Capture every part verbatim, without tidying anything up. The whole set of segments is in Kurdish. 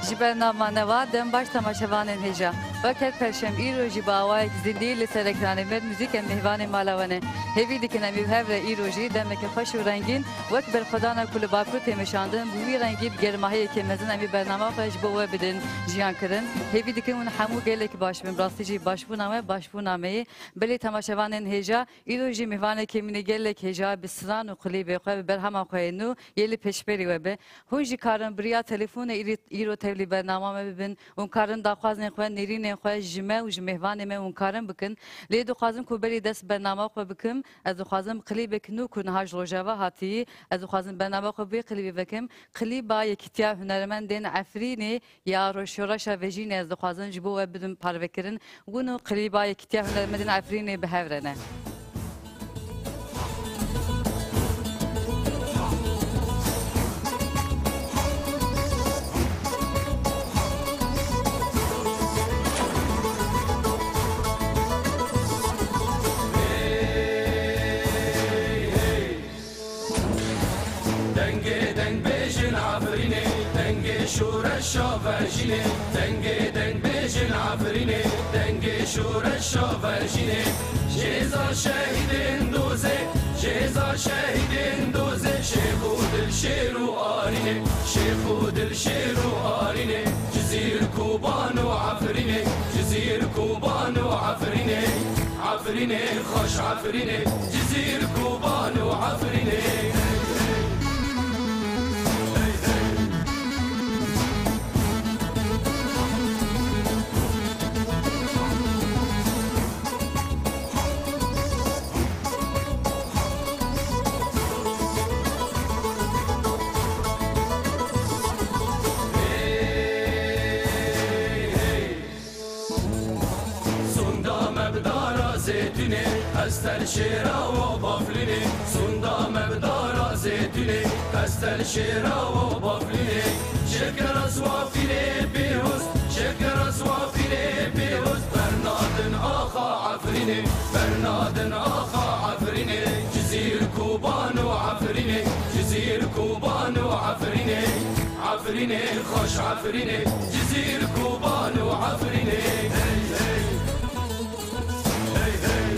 Ji bernama newa dem baş temaşevanên hêja. Wek her perşem îro jî bi awayek zindî li ser ekranê Med Muzîk em mêvanê mala we ne. Hêvî dikin em ê bi hev re îro jî demeke xweş û rengîn wek berxwedana ku li Bakur tê meşandin bi wî rengî bi germahiyekê mezin em ê bernama xwe ji bo we bidin jiyan kirin. Hêvî dikin hûn hemû gelek baş bin. Bi rastî jî başbûna we başbûna me ye. Belê temaşevanên hêja, îro jî mêvanekê min ê gelek hêja bi stran û klîbê xwe bi berhema xwe yê nû yê li pêşberî we be. Hûn jî karin bi riya telefonê îrî-, îro tevlî bernama me bibin. Hûn karin daxwazên xwe, nêrînên xwe ji me û ji mêvanê me hûn karin bikin. Lê dixwazim ku berî dest bernama xwe bikim, ez dixwazim klîbek nû ku niha ji Rojava hatî, ez dixwazim bernama xwe bi vê klîbê vekim. Klîba Yekîtiya Hunermendên Efrînê ya Ro-, Şoreşa Vejînê ez dixwazim ji bo we bibim parvekirin. Wino klîba Yekîtiya Hunermendên Efrînê bi hev re ne. Dengê dengbêjin Efrînê, dengê şoreşa vejînê, dengê dengbêjin Efrînê, dengê şoreşa vejînê. Jêza şehîdên dozê, jêza şehîdên dozê, Şêx û Dilşêr û Arînê, Şêx û Dilşêr û Arînê, Cizîr, Koban û Efrînê, Cizîr, Koban û Efrînê. Efrînê, xweş Efrînê, Cizîr, Koban û Efrînê. Sunda me bi dara zêtûnê, ez telşêra we baflînê. Sunda me bi dara zêtûnê, ez telşêra we baflînê. Şekera swafînê pêhost, şekera swafînê pêhost, bernadin axa Efrînê, bernadin axa Efrînê. Cizîr, Koban û Efrînê, Cizîr, Koban û Efrînê. Efrînê, xweş Efrînê, Cizîr, Koban û Efrînê. Hey, hey. Hey, hey.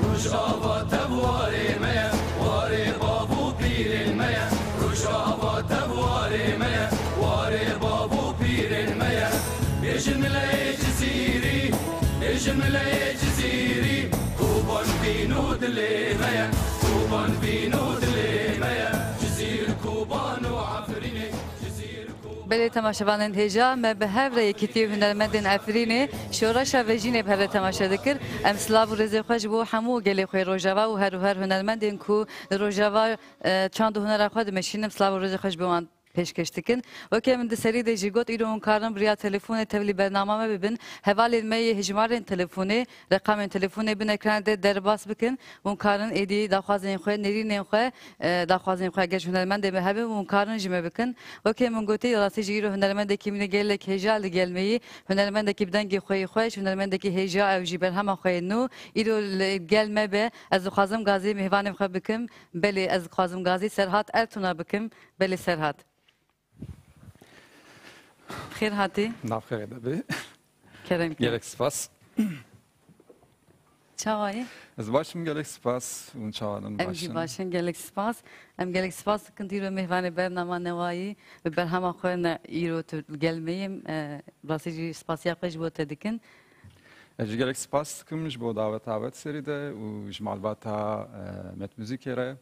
Rojava tev warê me ye, warê bav û pîrên me ye. Rojava tev warê me ye, warê bav û pîrên me ye. Bêjin mileyê Cizîrî, bêjin mileyê Cizîrî, Koban bîn û dilê me ye, Koban bîn û dilê me ye. Cizîr, Koban û Efrînê, Cizîr, Belê temaşevanên hêja, me bi hev re Yekîtiyê Hunermendên Efrînê, Şoreşa Vejînê bi hev re temaşe dikir. Em silav û rêzê xwe ji bo hemû gelê xwe yê Rojava û her û her hunermendên ku li Rojava, e, çand û hunera xwe dimeşînin, em silav û rêzê xwe ji bo wan pêşkêş dikin. Weke min di serî de jî got, îro hûn karin bi riya telefonê tevlî bernama me bibin. Hevalên me yê hejmarên telefonê, reqamên telefonê bin ekranê de derbas bikin. Hûn karin êdî daxwazên xwe, nêrînên xwe, e, daxwazên xwe eger ji hunermendê me hebin, hûn karin ji me bikin. Wekî min gotî, rastî jî îro hunermendekî min ê gelek hêja li gel me yî. Hunermendekî bi dengê xwe yê xweş, hunermendekî hêja ew jî berhema xwe yê nû. Îro li gel me be, ez dixwazim gazî mêvanê xwe bikim. Belê, ez dixwazim gazî Serhat Ertuna bikim. Belê Serhat. Xêr hatî. Nav xêrê de bê. Kerem ke. Gelek spas. Çawa yî? Ez baş im, gelek spas. Hûn çawa ne? Em jî baş in, gelek spas. Em gelek spas dikin tu îro mêvanê bernama newa yî, bi berhema xwe ne îro tu li gel me yî. E, rastî jî spasiya xwe ji bo te dikin. Ez jî gelek spas dikim ji bo daweta we di serî de û ji malbata, e, Met Muzîkê re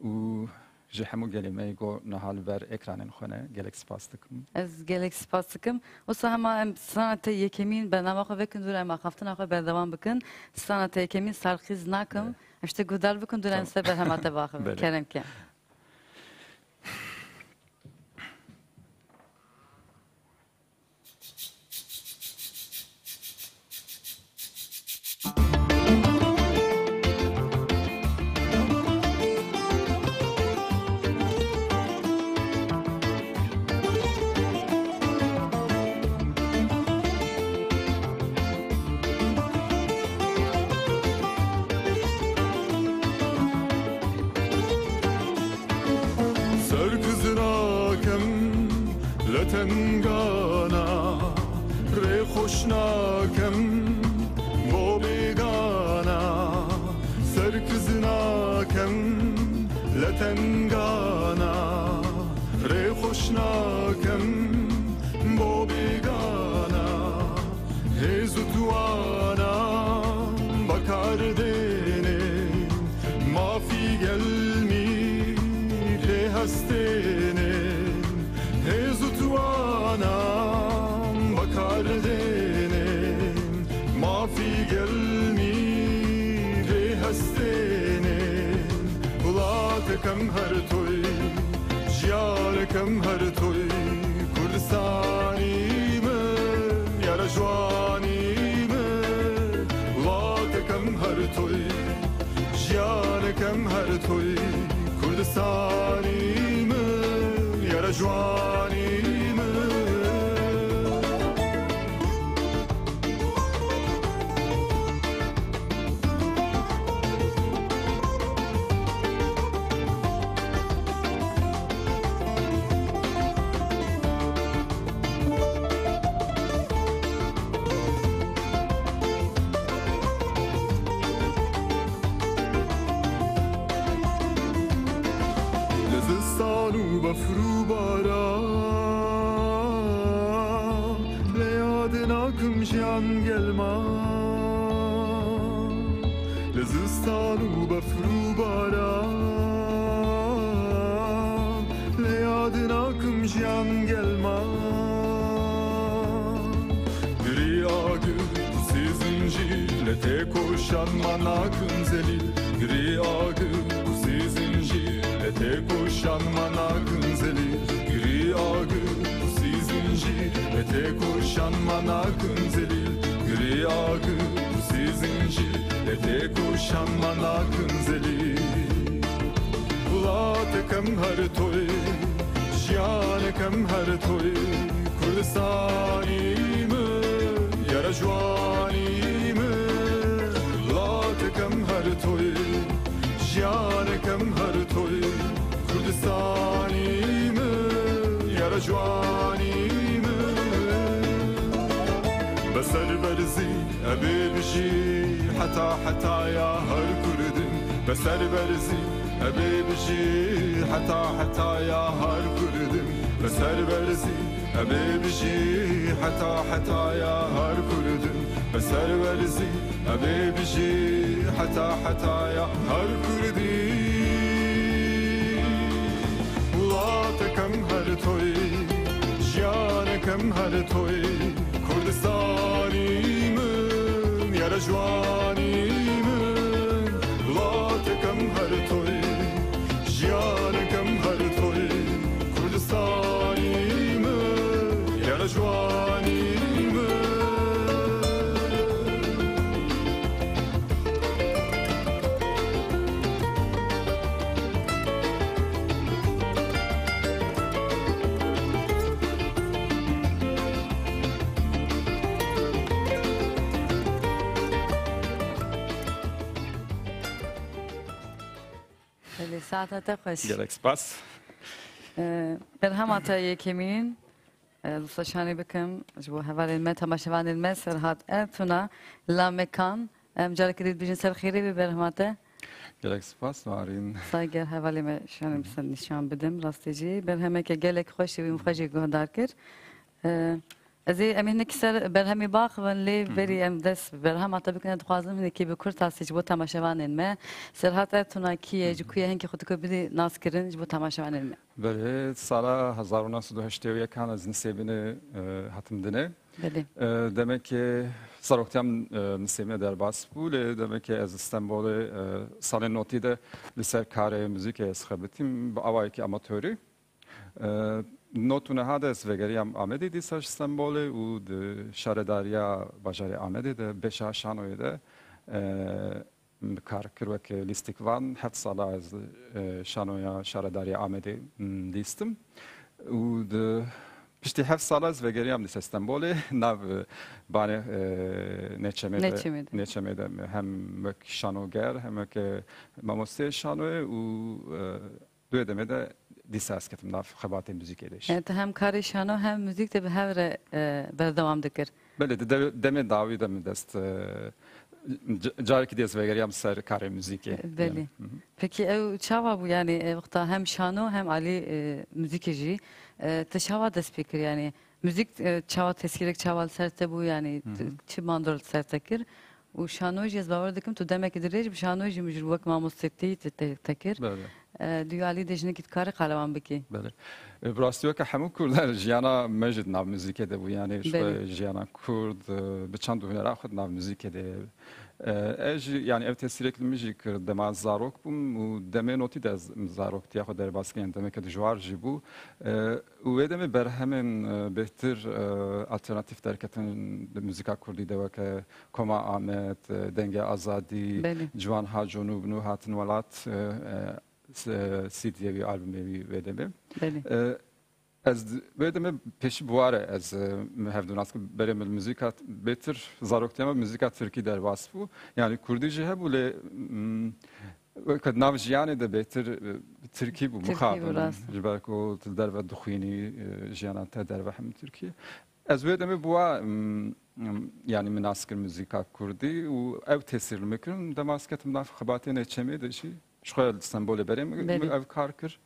û ji hemû gelê me yê ku niha li ber ekranên xwe ne, gelek spas dikim. Ez gelek spas dikim. Wisa hema em strana te yekemîn bernama xwe vekin dûr, em axaftina xwe berdewam bikin. Strana te yekemîn Sarxîz nakim. Evet. Em ji te guhdar bikin dûr, em ser berhema te biaxivin. Belê. Kerem ke. Tengana rê xweş nakem bo bêgana, serkiz nakem le tengana, rê xweş nakem bo bêgana, hêz û tuwana bakar dêne, mafî gelmî pê hestêne. Hêz û tuwana bakar dêne, mafî gelmî pê hestêne. Welatekem her toy, jiyanekem her toy, Kurdistanî min, yara ciwanî min. Welatekem her toy, jiyanekem her toy, Kurdistanî min, yara ciwanî min. Li zistan û befr û baran, lê yadê nakim jiyan gel man. Li zistan û befr û baran, lê yadê nakim jiyan gel man. Girê agir û sê zincîr, lê têkoşan ma nakin zelîl. Girê agir û sê zincîr, lê têkoşan ma nakin zelîl. Girê agir û sê zincîr, lê têkoşan ma nakin zelîl. Girê agir û sê zincîr, lê têkoşan ma nakin zelîl. Welatekem her toy, jiyanekem her toy, Kurdistanî min, yara ciwanî min. Welatekem her toy, jiyanekem her toy, Kurdistanî min, yara ciwanî min. Beser berzî ebê bijî heta hetaya her Kurdin. Beser berzî ebê bijî heta hetaya her Kurdin. Beser berzî ebê bijî heta hetaya her Kurdin. Beser berzî ebê bijî heta hetaya her Kurdî. Welatekem her toy, jiyanekem her toy, Kurdistanî min, yara ciwanî min. Welatekem her toy, jiyanekem her toy, Kurdistanî min, yara ciwanî min. Belê, saeta te xweş. Gelek spas. Ee, berhema te yekemîn, e, wisa şanî bikim ji bo hevalên me, temaşevanên me, Serhat Ertuna, Lamekan. Em carekê dî dibêjin ser xêrê bê berhema te. Gelek spas, Narîn. Saygê hevalê me şanê bi ser nîşan bidim. Rastî jî berhemeke gelek xweş ê, wî min xwe jî guhdar kir. Ee, Ez ê, em ê hinekî ser berhemê biaxivin, lê Hı hı. berî em dest bi berhema te bikin, ez dixwazim hinekî bi kurtasî ji bo temaşevanên me, Serhat Ertuna kî ye, ji ku ye, hinkî xwe dikwe bidî naskirin ji bo temaşevanên me. Belê, sala hezar û neh sed û heştê û yekan ez Nisêbînê, e, hatim dinê. Belê. E, demek ki zaroktiya min, e, Nisêbînê derbas bû, lê demek ki ez Stenbolê, e, salên notî de li ser karê muzîkê ez xebitîm, bi awayekî amatorî. E, not û niha de ez vegeriyam Amedê dîsa ji Stenbolê û di şaredariya bajarê Amedê de, Beşa Şanoyê de, e, min kar kir wek lîstikvan. Heft sala ez, e, şanoya şaredariya Amedê, m, lîstim. Û di, piştî heft sala ez vegeriyam dîsa Stenbolê, nav, e, banê, e, Neçemê de, Neçemê de. Neçemê de hem wek şanoger, hem wek, e, mamosteyê şanoyê û, e, Di wê demê de dîsa ez ketim nav xebatê muzîkê de jî. Yani tu hem karê şano hem muzîk de bi hev re, e, berdewam dikir. Belê, di de-, demê dawî de min dest, e, c-, carekî dî ez vegeriyam ser karê muzîkê. Belê. Yani, hı hı. Peki ew çawa bû, yani, e, wexta hem şano hem alî, e, muzîkê jî, e, te çawa dest pê kir, yani, muzîk, e, çawa tesîrek çawa li ser te bû, yani, Hı hı. çi mandor li ser te kir? Û şano jî ez bawer dikim tu demekî dirêj bi şano jî mijûl wek mamostetî te, te, te kir. Belê. E, duyalî de jinekî dikare qalewan bikî. Belê. E, bi rastî weke hemû Kurdan jiyana me jî di nav muzîkê de bû. Yani ji xwe Belê. jiyana Kurd, e, bi çand û hunera xwe di nav muzîkê de ye. E, ez jî, yani ev tesîrek li min jî kir. Dema ez zarok bûm û demê notî de ez zaroktiya xwe derbas kirin. Demeke dijwar jî bû. E, û wê demê berhemên, e, bêhtir, e, alternatîf derketin di muzîka Kurdî de weke Koma Amed, e, Dengê Azadî, Belê. Ciwan Haco nû bi nû hatin welat, e, e, s-, e, C D'yê wî, albumê wî wê demê. Belê. E, ez d-, wê demê pêşî bi ware ez, e, min hevdû nas kir. Berê min muzîka t-, bêtir zaroktiya me muzîka tirkî derbas bû. Yani kurdî jî hebû lê, mm, weke di nav jiyanê de bêtir, e, tirkî bû, Tirkî bû, mixabin. rast. Ji ber ku tu li derve dixwînî, e, jiyana te derve hemû tirkî. Ez wê demê bi wa, mm, mm, yani min nas kir muzîka kurdî û ew tesîr li min kirin. Dema ez ketim nav xebatê Nêçemê de jî, ji xwe li Stenbolê berê min, Belê. min ev kar kir.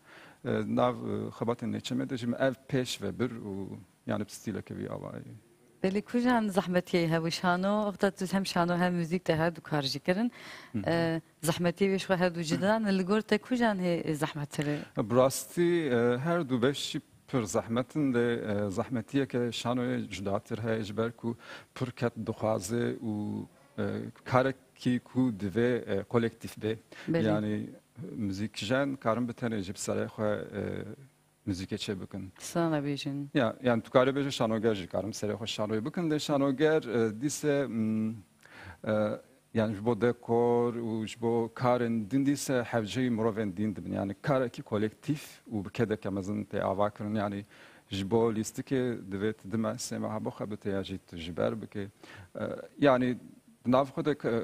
E, nav, e, xebatê Nêçemê de jî min ev pêş ve bir û yani bi stîleke vî awayî. Belê, kujan zehmetiyê hebû şano, wexta tu hem şano hem muzîk te her du kar jî kirin. Hı hı. E, zehmetiyê wê ji xwe her du cida ne, li gor te kujan hê zehmettir e? Bi rastî, e, her du beş jî pir zehmet in, lê, e, zehmetiyeke şanoyê cudatir heye, ji ber ku pir ked dixwaze û, e, karekî ku divê, e, kolektîf be. Belê. Yani muzîkjen karin bi tenê jî bi serê xwe, e, muzîkê çê bikin. Strana bêjin. Ya, yani tu karê bêje şanoger jî karin bi serê xwe şanoyê bikin, lê şanoger, e, dîse, mm, e, Yani ji bo dekor û ji bo karên din dîse hevceyî mirovên din dibin. Yani karekî kolektîf û bi kedeke mezin tê ava kirin. Yani ji bo lîstikê divê tu du meh, sê meha bo xebitê ya jî tu ji ber bike. E, yani di nav xwe de ke, e,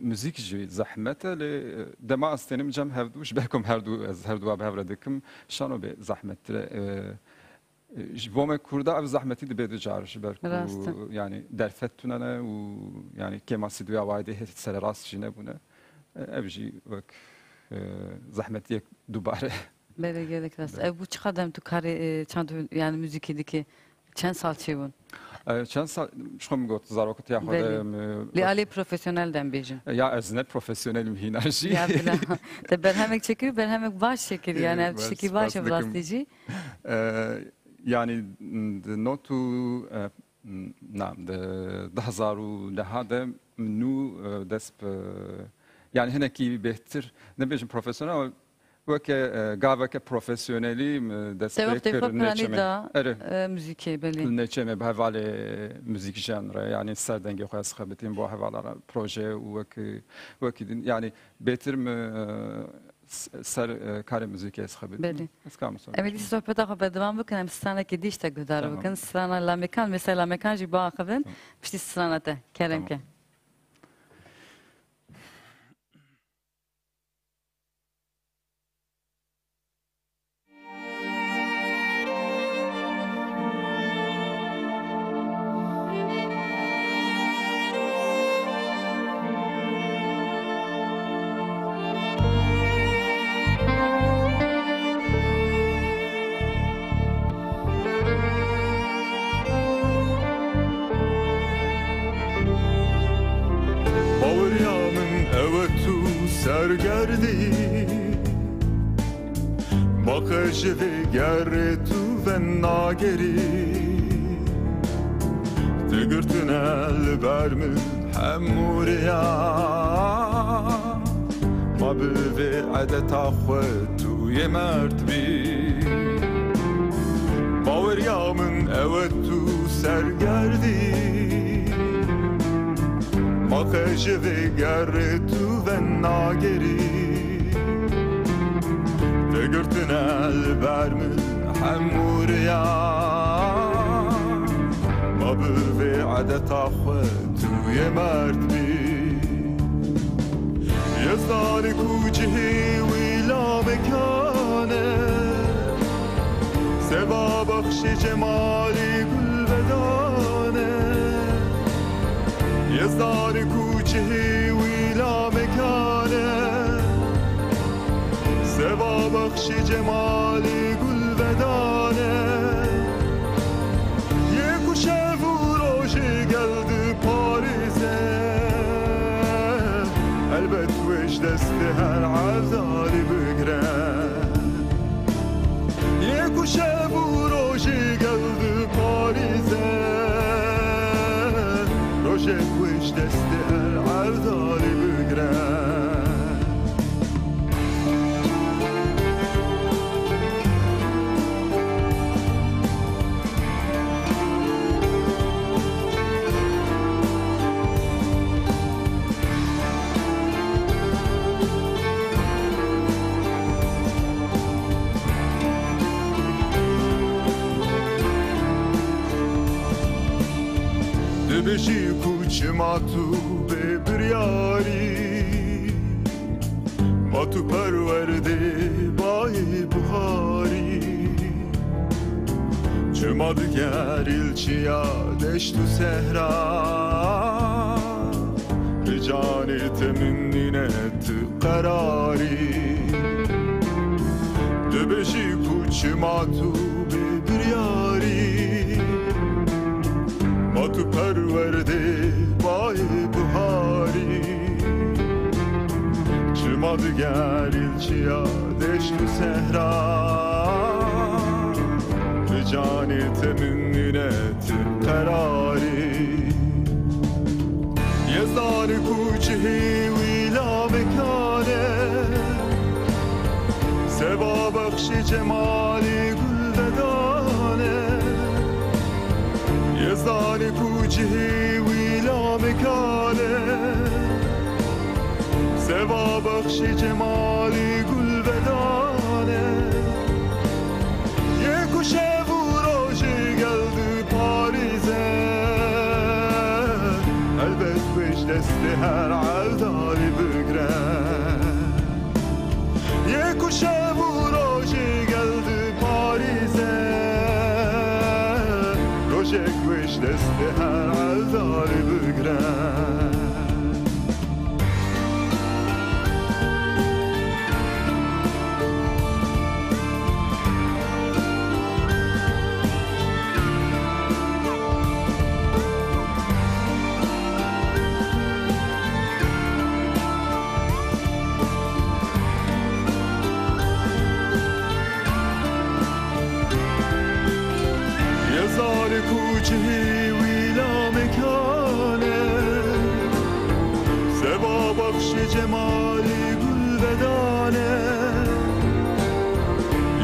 muzîk jî zehmet e, lê, e, dema ez tênim cem hevdû, ji ber ku em herdu, ez herduwa bi hev re dikim, şano bê zehmettir e. E, Ji bo me Kurda ev zehmetî dibe du car, ji ber ku Rast e. yani derfet tune ne û yani kêma stûdyoya wayê dê hê sererast jî nebûne. E, ev jî wek, e, zehmetiyek dubare. Belê, gelek rast. Belê. Ev bû çiqas dem tu karê, e, çand û, yani muzîkê dikî? Çend sal çêbûn? E, çend sal, ji xwe min got, zarokatiya xwe de Belê. em, e, Lê wek alê profesyonel dem bêjin. Ya ez ne profesyonelim hîna jî. Ya bila. Te berhemek çekir, berhemek baş çekir, yani ev tiştekî baş e bi rastî jî. E, Yani, di not û, e, na, di du hezar û neh de min nû, e, dest bi, yani hinekî bêhtir, nebêjim profesyonel, weke, e, gaveke profesyonelî min dest Te pê wextê kir xwe planî Nêçemê. da, Erê. e, muzîkê, belê. Nêçemê bi hevalê muzîkjen re, yani ser dengê xwe ez xebitîm bo hevala re proje û wekî, wekî din, yani Bêtir min, e, s-, ser, e, karê muzîkê ez xebitîm. Belê. Ez karim sohbet Em ê dîsa sohbeta xwe berdewam bikin, em stranekê dî ji te guhdar Tamam. bikin. Strana Lamekan, mêsay Lamekan jî biaxivin. Tamam. Piştî strana te. Kerem Tamam. ke. Baweriya min ew e tu sergerdî. Baqe ji vê gerê tu venagerî, digirtine li ber min hemû rêya. Ma bi vê edeta xwe tu yê merd bî. Baweriya min ew e tu sergerdî. Baqe ji vê gerê tu venagerî. Digirtine li ber min hemû riya. Ma bi vê edeta xwe tu yê merd bî. Yezdanê ku cihê wî lamekan e. Seba bexşê cemalî gulvedan e, Yezdanê ku cihê wî lamekan e. Seba bexşê cemalî gulvedan e, yê ku şev û rojê gel diparêze. Elbet wê ji destê her evdalî bigre. Yê ku şev û rojê gel diparêze, rojek wê ji destê her evdalî bigre. Dibêjî ku çima tu bê biryarî, ma tu perwerdê bayê buharî. Çima digerî li çiya deşt û sehra, bi canê te min nîne tu qerarî. Dibêjî ku çima tu bê biryarî, ma tu perwerdê bayê buharî. Çima digerî li çiya deşt û sehra, bi canê te min nîne tu qerarî. Yezdanê ku cihê wî lamekan e, seba bexşê cemalê gulvedan e. Yezdanê ku cihê wî lamekan e, seba bexşê cemalî gulvedan e. Yê ku şev û rojê gel diparêze, elbet wê ji destê her evdalî bigre. Yê ku şev û rojê gel diparêze, rojek wê ji destê her evdalî bigre. Yezdanê ku cihê wî lamekan e, seba bexşê cemalî gulvedan e.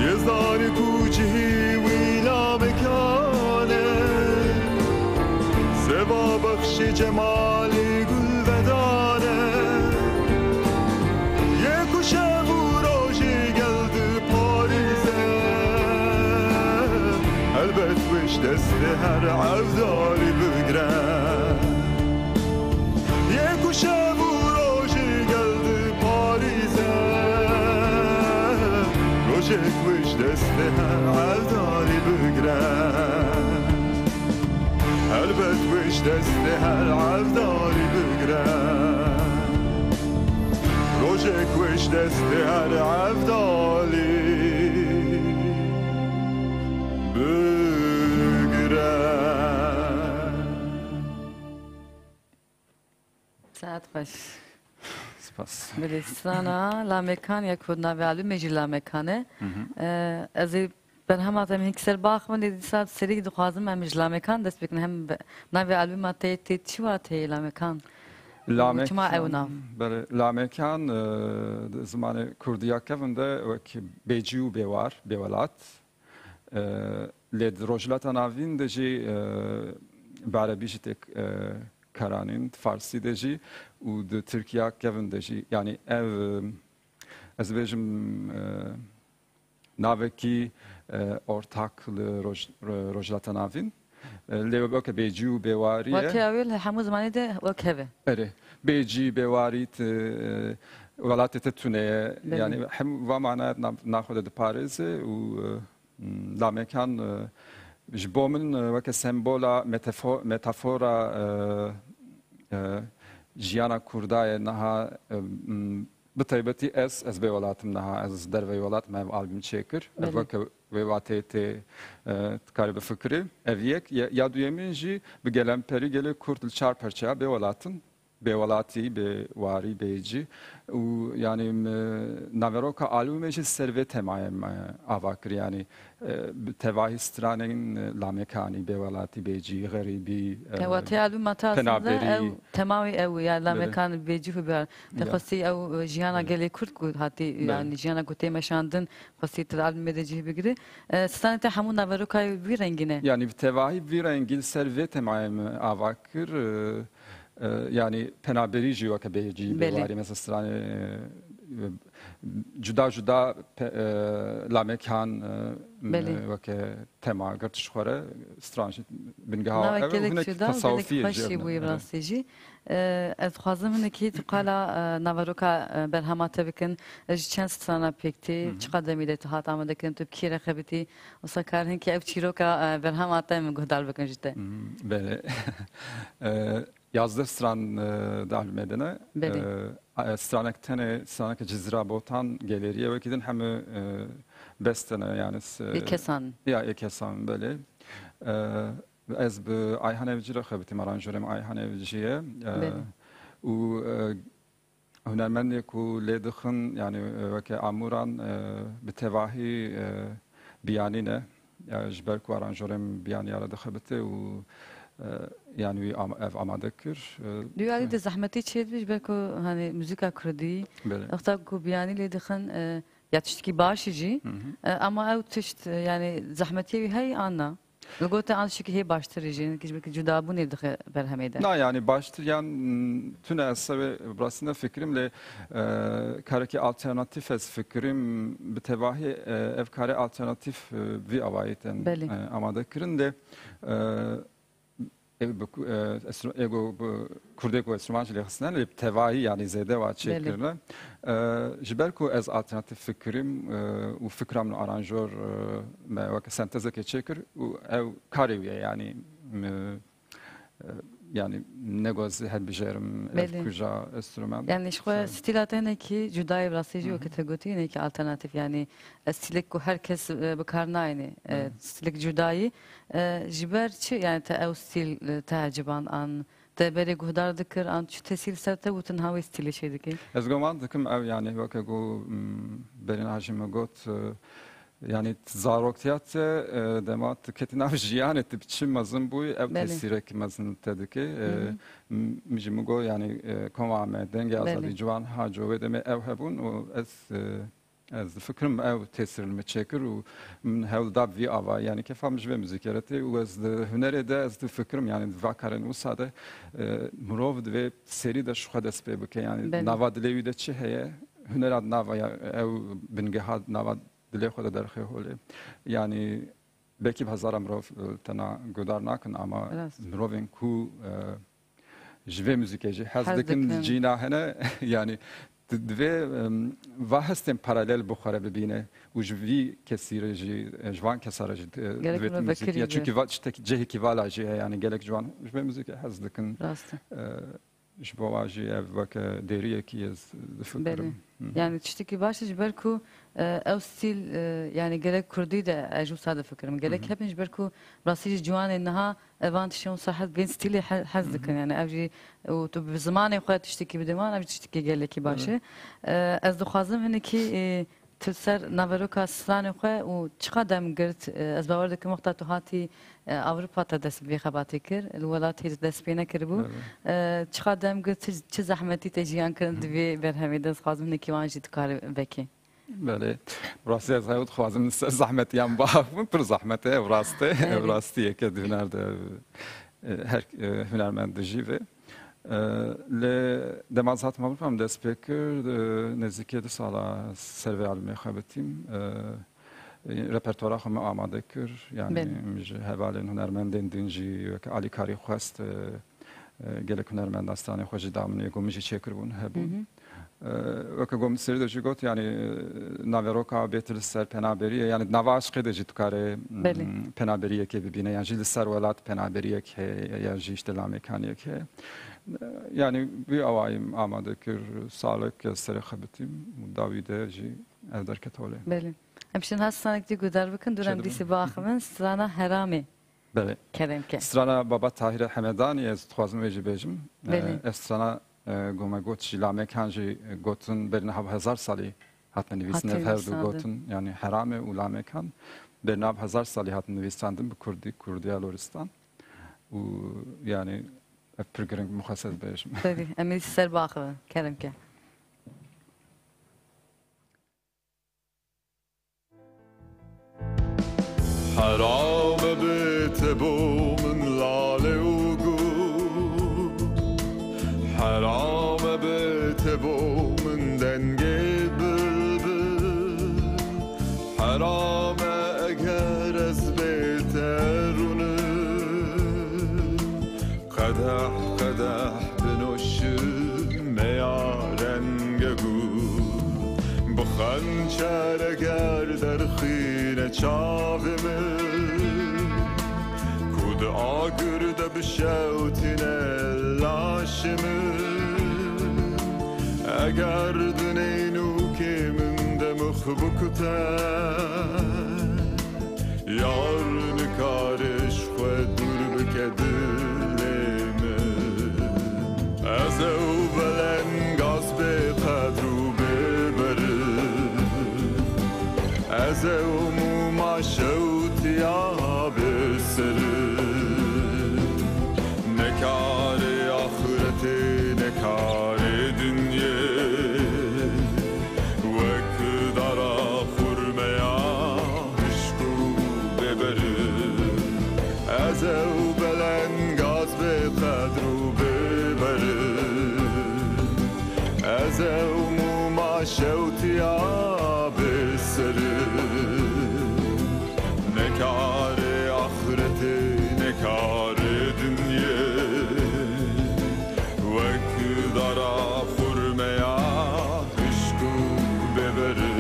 Yezdanê ku cihê wî lamekan e, seba bexşê cemalî gulvedan e. Yê ku şev û rojê gel diparêze, elbet wê ji destê her evdalî bigre. Yê ku şev û rojê gel diparêze, rojek wê ji destê her evdalî bigre. Elbet wê ji destê her evdalî bigre. Rojek wê ji destê her evdalî bigre. Saet xweş. Spas. Belê, strana Lamekan ya ku navê albûmê jî Lamekan e. Hı hı. Ee, ez ê berhema te min hîn ser baxivin, lê dîsa serî dixwazim em ji Lamekan dest pê bikin. Hem be-, navê albûma te yê tê çi wateyê Lamekan? Çima ew nav? Belê, Lamekan, e, di zimanê kurdî ya kevin de wek bêcî û bêwar, bêwelat. E, lê di Rojhilata Navîn de jî, e, bi erebî jî tê, e, karanîn, di farsî de jî û di tirkiya kevin de jî. Yanî ev, e, ez dibêjim, e, navekî, e, ortak li Roj-, Ro-, Rojhilata Navîn. E, lê weke bêcî û bêwarî ye. Weke ew ê li hemû zimanê de wek hev e. Erê. Bêcî, bêwarî, ti, e, welatê te tune ye. Belê. Yanî hem va manaya nav-, navxwe de diparêze û, e, Hmm, Lamekan, e, ji bo min, e, weke sembola, metafo-, metafora, e, e, jiyana Kurda ye niha, e, m, bi taybetî ez, ez bê welat im niha, ez derveyî welat me ev albûm çêkir. Ev Belê. weke wê wateyê tê, e, dikarî bifikirî. Ev yek, ya, ya duyemîn jî bi gelemperî gelê Kurd li çar perçeya bê welat in. Bêwelatî, bêwarî, bêcî û, yanî, m-, naveroka albûmê jî ser vê temayê me ava kir, yanî, e, bi tevahî stranên, e, lamekanî, bêwelatî, bêcî, xerîbî, e, Te watê albûma te aslında penaberî. ew, temawî ew ya Belê. lamekan bêcî û bêwarî. Te Ya. xwestî ew, e, jiyana Belê. gelê Kurd ku hatî, Belê. yanî jiyana ku tê meşandin, xwestî tu li albûmê de cih bigirî. E, stranê te hemû naveroka wî rengî ne? Yanî bi tevahî vî rengî li ser vê temayê me ava kir. E, E, yanî penaberî jî weke bêcî, Belê. bêwarî, mesela stranê, e, cuda cuda pe-, e, lamekan, e, Belê. weke tema girt ji xwe re, stran jî bingeha Navek ev, gelek hinek cuda û gelek tesawufî ye xweş jî jî ev bûye ne. bi rastî jî. E, ez dixwazim hinekî tu qala, e, naveroka, e, berhema te bikin. E, ji çend strana pêk tê, Hı hı. çiqa demî de tu hat amadekirin, tu bi kî re xebitî? Wisa kar hinkî ev çîroka, e, berhema te min guhdar bikin ji te. Hı hı, belê. E, Yazdeh stran, e, di albûmê de ne. Belê. E, a, stranek tenê, straneke Cizîra Botan Gelêrî ye, wekî din hemû, e, beste ne, yani s-, Yê kesan. Ya, yê kesan, belê. E, ez bi Ayhan Evcî re xebitîm, aranjorê min Ayhan Evcî ye. E, Belê. û, e, Hunermendê ku lê dixin, yani, e, weke Amûran, e, bi tevahî, e, biyanî ne. Ya, ji ber ku aranjorê min biyaniya re dixebite û, e, yani wî am-, ev amade kir. E, Duyarî de zehmetî çêdibî ji ber ku, hani, muzîka kurdî, Belê. wexta ku biyanî lê dixin, e, ya tiştekî baş e jî, Hı hı. e, ama ew tişt, e, yani zehmetiyê wî heye an na? Li gor te an tiştekî hê baştir e jî, hinek ji ber ku cudabûnê dixe berhemê de. Na, yani baştir yan, m, tune ez sewê bi rastî ne fikirim lê, e, karekî alternatîf ez fikirim, bi tevahî, e, ev karê alternatîf, e, vî avayî tên, Belê. e, amade kirin lê, e, ê bi ku-, e, enstrü-, ê ku bi kurdê ku enstrüman jî lê xistine lê bi tevahî yani zêde wa çê Belê. kirine. E, ji ber ku ez alternatîf fikirim, e, û fikra min aranjor, e, me weke sentezekê çêkir û ew karê wî ye, yani, m-, e, yani nego ez hilbijêrim, ev Belê. kuja enstrüman. Yani ji xwe Sağ ol. stîla te hinekî cuda ye, bi rastî jî Hı hı. weke te gotî, hinekî alternatîf, yani, e, stîlek ku her kes, e, bi kar nayêne, e, Evet. stîlek cudayî. E, ji ber çi, yani, te ew stîl, e, te eciband an te berê guhdar dikir, an çi tesîr ser te û tu niha wê stîlê çê dikî? Ez guman dikim ew, yani, weke ku, m, berî niha jî me got, e, yani, zaroktiya te, e, dema tu ketî nav jiyanê, tu bi çi mezin bûyî, ew Belê. tesîrek mezin te dike. E, Hı hı. m-, min jî min got, yani, e, koma me, dengê Belê. azadî ciwan ha, covê demê ew hebûn û ez, e, ez difikirim ew tesîr li min çêkir û min hewl da vî ava, yani kefa min ji vê muzîkê re tê û ez di hunerê de ez difikirim, yani di va karên wisa de, e, mirov divê serî de ji xwe dest pê bike, yani Belê. nava dilê wî de çi heye, hunera di nava ya, ew bingeha di nava dilê xwe de derxê holê. Yani belkî bi hezara mirov, e, tena guhdar nakin ama Rast. mirovên ku, e, ji vê muzîkê jî hez Hez dikin, dikin. cîna hene, yani di-, divê, em, va hestên paralel bi xwe re bibîne û ji vî kesî re jî, e, ji van kesa re jî, e, Gerek divê tu me muzîkî vekirî ya, be. Çunkî va tiştekî cihekî vala jî heye, yani gelek ji wan ji vê muzîkê hez dikin. Rast e. E, ji bo wa jî ev weke dêriyekî ez difikirim. Belê. Hı hı. Yani tiştekî baş e ji ber ku, e, ew stîl, e, yani gerek kurdî de ez wisa difikirim. Gerek Hı hı. hebin ji ber ku rastî jî ciwanên niha evan tiştên wisa hez, bên stîlê he-, hez Hı hı. dikin. Yani ev jî û tu bi zimanê xwe tiştekî bidê wan, ev jî tiştekî gelekî baş e. Evet. E, ez dixwazim hinekî, e, tu ser naveroka stranê xwe û çiqa dem girt, e, ez bawer dikim wexta tu hatî, e, Ewropa te dest bi vê xebatê kir, li welatê dest pê nekiribû. Evet. E, çiqa dem girt, çi, çi zehmetî te jiyan kirin Hı. di vê berhemê de, ez dixwazim hinekî wan jî tu karî vekî. Belê. Rastî ez hewl dixwazim li ser zehmetiyan biaxivim, pir zehmet e, ev rast e. Ev Evet. rastiyeke di huner de, e, her, e, hunermend dijî vê. E, lê dema ez hatim Ewropa min dest pê kir, e, nêzîkî du sala ser vê albûmê xebitîm. E, e, repertuara xwe me amade kir. Yani Belê. min ji hevalên hunermendên din jî weke alîkarî xwest, e, E, gelek hunermendan stranên xwe jî da min ê ku min jî çêkiribûn hebûn. E, weke ku min serî de jî got, yanî, e, naveroka bêtir li ser penaberiyê, yanî nava aşqê de jî tu karê, m, Belê. penaberiyekê bibîne, yan jî li ser welat penaberiyek heye, yan jî işte lamekaniyek heye. E, yanî vî awayî min amade kir, salek ez serê xwe bitîm û dawî de jî ev derket holê. Belê. Em şin ha stranek jî guhdar bikin, dûr em Çêdibe. dîsî biaxivin, strana Heramê. Belê. Kerem ke. Strana Baba Tahîre Hemedanî, ez dixwazim wê jî bêjim. Belê. E, ev strana, e, ku me got jî, lamekan jî, e, gotin berî niha bi hezar salî hatine nivîstin. Hatine Ev her du nivîsandin. gotin, yanî Herame û lamekan berî niha bi hezar salî hatin nivîsandin bi kurdî, kurdiya Loristan. Û yanî ev pir giring, mixwest ez bêjim. Belê, em ê ser biaxivin. Kerem ke. Herame bê te bo min lale û gul. Herame bê te bo min dengê bilbil. Herame eger ez bê te rûnim. Qedeh, qedeh binoşime ya renge gul. Bi xençer eger derxîne çavê min, ku di agir de bişewtîne laşê min. Eger di neynoke min de mix bikute, Yar nikare ji xwe dûr bike dilê min. Ez ew belengaz bê qedr û bê berim. Ez ew mûma şewtiya bê serim. Nekarê axretê, nekarê dinyê. Wek dara xurmeya hişk û bêberim. Ez ew belengaz bê qedr û bê berim. Ez ew mûma şewtiya bê serim. Nekarê axretê, nekarê dinyê. Wek dara xurmeya hişk û bêberim.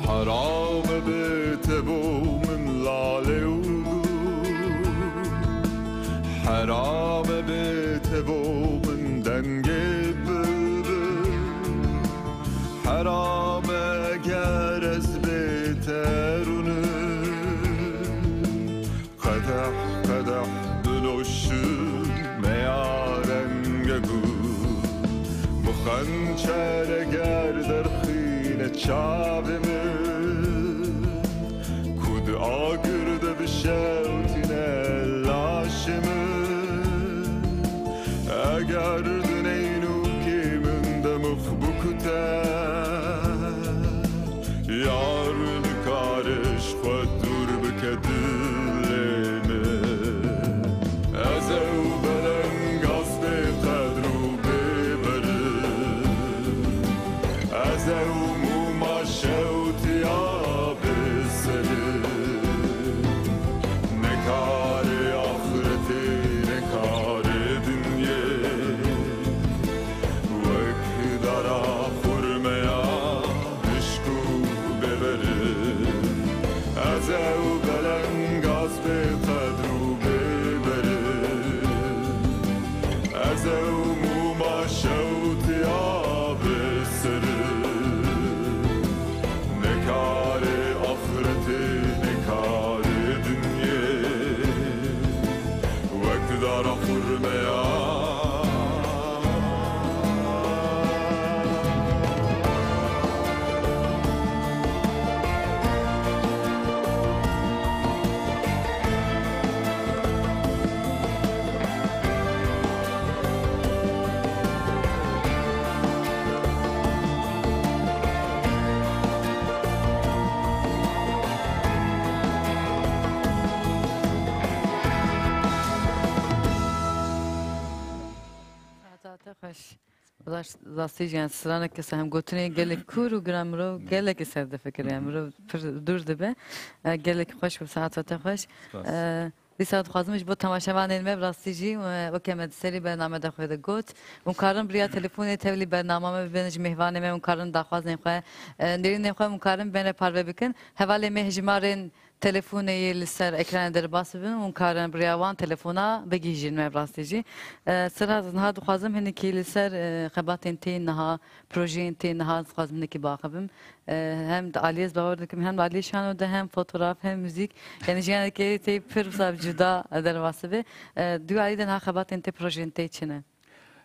Herame bê te bo min lale û gul. Herame bê te bo min dengê bilbil. Herame eger ez bê te rûnim. Qedeh, qedeh binoşime ya renge gul. Bi xençer eger derxîne çavê min, ku di agir de bişewtîne laşê min. Eger di neynûkê min de mix bikute, Yar nikare ji xwe dûr bike dilê min. Ez ew belengaz bê qedr û bê berim. Ez ew mûma şewtiya bê serim. Nekarê axretê, nekarê dinyê. Wek dara xurmeya hişk û bêberim. Ez ew belengaz bê qedr û bê berim. Ez ew mûma şewtiya bê serim. Nekarê axretê, nekarê dinyê. Wek dara xurmeya. Rast-, rastî jî, yani, straneke se hem gotinê gelek kûr û giran mirov gelekî ser difikire, yani, mirov pir dûr dibe. E, gelek xweş û saeta te xweş. Spas. E, dîsa dixwazim ji bo temaşevanên me, bi rastî jî, e, weke me di serî bername de xwe de got, hûn karin bi riya telefonê tevlî bernama me bibin, ji mêvanê me hûn karin daxwazên xwe, e, nêrînên xwe hûn karin bêne parve bikin. Hevalê me hejmarên telefonê yê li ser ekranê derbas bibin, hûn karin bi riya wan telefona bigihîjin me, bi rastî jî. E, Serhat, niha dixwazim hinekî li ser, e, xebatên tê niha, projeyên tê niha dixwazim hinekî biaxivim. E, hem di aliyê ez bawer dikim, hem di aliyê şano de, hem fotograf, hem muzîk. Yani jiyanekê tê pir wisa cuda derbas dibe. E, di wî alî de niha xebatên tê, projeyên tê çi ne?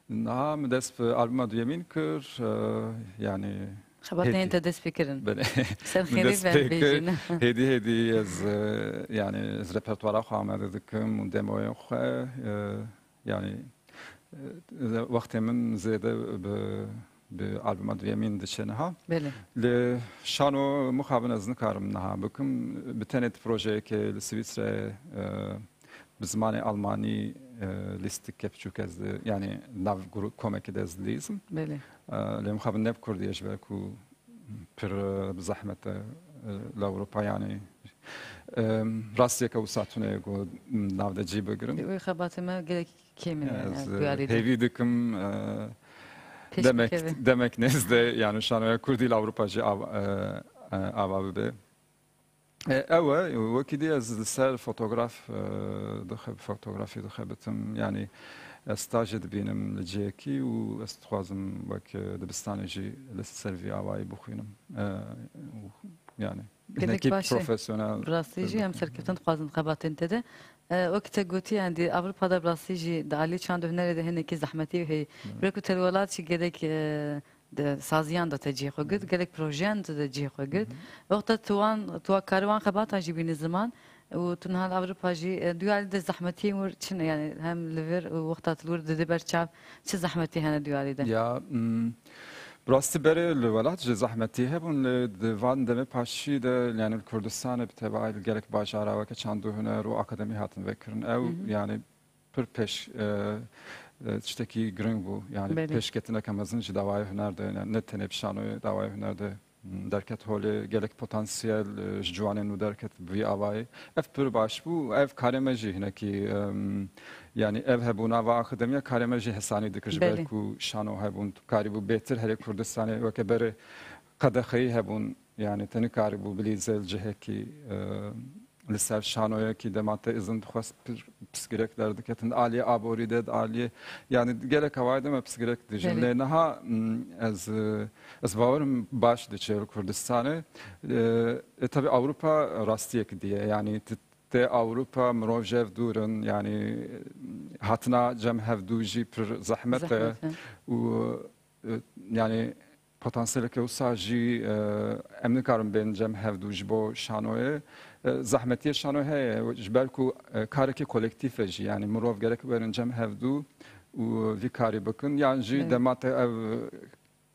Niha min dest bi albuma duyemîn kir, e, yani Xebatên hêdî. Te dest pê kirin. Belê. Ser Min xêrê dest ve pê kir. Bêjin. Hêdî hêdî ez, e, yani ez repertuara xwe amade dikim û demoyên xwe, e, yani, e, wextê min zêde bi, bi albuma duyemîn diçe niha. Belê. Li şano mixabin ez nikarim niha bikim. Bi tenê di projeyekê li Swîsreyê, e, bi zimanê almanî, e, lîstike piçûk ez di, yani nav gru-, komekê de ez dilîzim. Belê. E, lê mixabin ne bi kurdî ye, ji ber ku pir, e, bi zehmet e, e, li Ewropa, yani, e, rastiyeke wisa tune ye ku nav de cî bigirin. Wê xebatê me gelek kêm in, yani, Ez, e, duyarî de. Hêvî dikim, e, Pêş demek, bikeve. Demek nêz de, yani, şanoya kurdî li Ewropa jî av-, e, e, ava bibe. E, ew e, wekî dî ez li ser fotograf, e, dixe-, fotografî dixebitim. Yani, ez stajê dibînim li cihekî û ez dixwazim wek, e, dibistanê jî li ser vî awayî bixwînim. E, û, yani, Gelek hinekî baş e. Profesyonel Bi rastî jî em serkeftin dixwazin xebatên te de. E, wekî te gotî, yani, di Ewropa de bi rastî jî di alî çand û hunerê de hinekî zehmetî heye. Hı. Wek ku te li welat jî gelek, e, di saziyan de te cihê xwe girt, gelek projeyan de te cihê xwe girt. Hı hı. Wexta tu wan, tu wa karî wan xebatan jî bînî ziman û tu niha li Ewropa jî, e, duyalî de zehmetiyên wir çi ne? Yani hem li vir û wexta tu li wir didî ber çav çi zehmetî hene duyalî de? Ya, mm, bi rastî berê li welat jî zehmetî hebûn, lê di van demê paşî de, yani li Kurdistanê bi tevahî li gelek bajara weke çand û huner û akademî hatin vekirin. Ew, Hı hı. yani, pir pêş, e, e, tiştekî giring bû. Yani Belê. Pêşketineke mezin ji dawayê huner de, yani ne tenê bi şanoyê, dawayê huner de, m, derket holê, gelek potansiyel, e, ji ciwanên nû derket bi vî avayî. Ev pir baş bû. Ev karê me jî hinekî, em, yani ev hebûna va akademiya karê me jî hesanî dikir, ji ber Belê. ku şano hebûn, karîbû bêtir herê Kurdistanê weke berê qedexeyî hebûn. Yani te nikarîbû bilîze li cihekî, e, li ser şanoyekî dema te izin dixwest pir pirsgirêk derdiketin. Aliyê aborî de, aliyê, yani gelek awayê de me pirsgirêk dijîn. Belê. Lê niha, m, ez, e, ez bawerim baş diçe li Kurdistanê. E, e, tabii Ewropa rastiyek diye. Yani ti-, te Ewropa mirov ji hev dûr in. Yani hatina cem hevdû jî pir zehmet e. Zehmet e. Û, e, yani potansiyeleke wisa jî, e, em nikarin bên cem hevdû ji bo şanoyê. E, zehmetiyê şanoyê heye, ji ber ku, e, karekî kolektîf e jî, yani mirov gerek werin cem hevdû û vî karî bikin. Yan jî Evet. dema te ev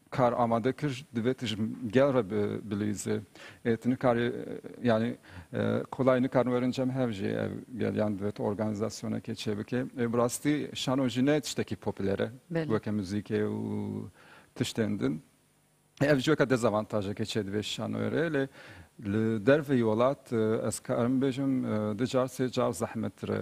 kar amade kir, divê tu ji gel re bi-, bilîzî. E, tu nikarî, e, yani, e, kolay nikarin werin cem hev jî ev gel, yan divê tu organîzasyonekê çêbike. E, bi rastî şano jî ne tiştekî popûler e, Belê. weke muzîkê û tiştên din. Ev jî weke dezavantajekê çêdibê şanoyê re, lê li derveyî welat, e, ez karim bêjim, e, du car, sê car zehmettir e